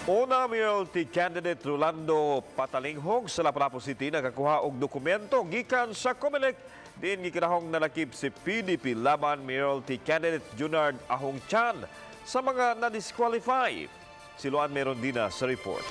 Una mayoralty candidate Rolando Patalinghog sa Lapu-Lapu City nakakuha og dokumento gikan sa COMELEC diin gikinahong nalakip si PDP Laban mayoralty candidate Junard Ahong Chan sa mga na-disqualify. Si Luan Merondina sa report.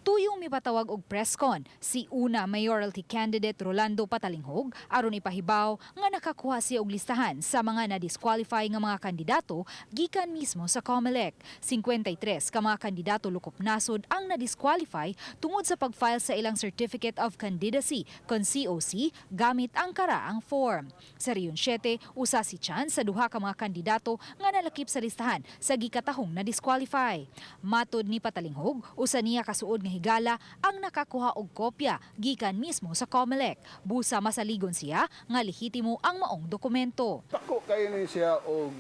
Tuyong mipatawag og press con si una mayoralty candidate Rolando Patalinghog aron ipahibaw nga nakakuha siya og listahan sa mga na-disqualify nga mga kandidato gikan mismo sa COMELEC. 53 ka mga kandidato lukop nasod ang na-disqualify tungod sa pag-file sa ilang Certificate of Candidacy kon COC gamit ang karaang form. Sa Region 7, usa si Chan sa duha ka mga kandidato nga nalakip sa listahan sa gikatahong na-disqualify. Matod ni Patalinghog, usa niya kasuod nga higala ang nakakuha og kopya gikan mismo sa COMELEC. Busa masaligon siya nga lehitimo ang maong dokumento. Dako kayo ni siya og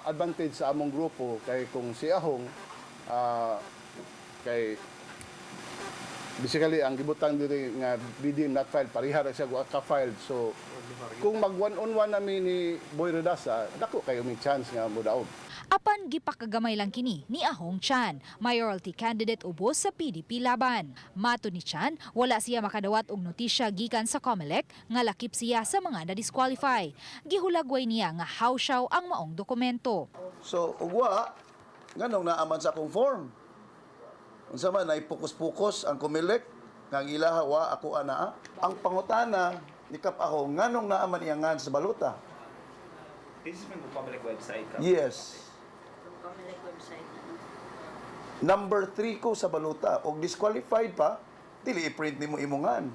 advantage sa among grupo kay kung si Ahong kay basically ang gibutang diri nga BDM not filed, pareha ra siya wa ka filed. So kung mag one on one nami ni Boy Rodasa, dako kayo may chance nga modaog. Apan gipakagamay lang kini ni Ahong Chan, mayoralty candidate ubos sa PDP Laban. Matod ni Chan, wala siya makadawat og notisya gikan sa COMELEC nga lakip siya sa mga na-disqualify. Gihulagway niya nga hawsyaw ang maong dokumento. So, ugwa, nganong naaman sa akong form? Unsa man, ay pukos-pukos ang Comelec, nga ang ilaha wa ako anaa. Ang pangutana ni Kap ako, nganong naaman iya ngan sa balota? This is from the public website, Kap? Yes. From Comelec website. Ano? Number 3 ko sa balota. Og disqualified pa, dili i-print nimo imongan.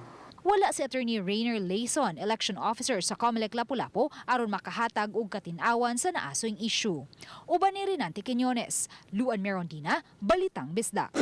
Wala si Attorney Rainer Layson, election officer sa COMELEC Lapu-Lapu, aron makahatag og katin-awan sa naasoing issue. Uban ni Renante Quiñones, Luan Merondina, Balitang Bisdak.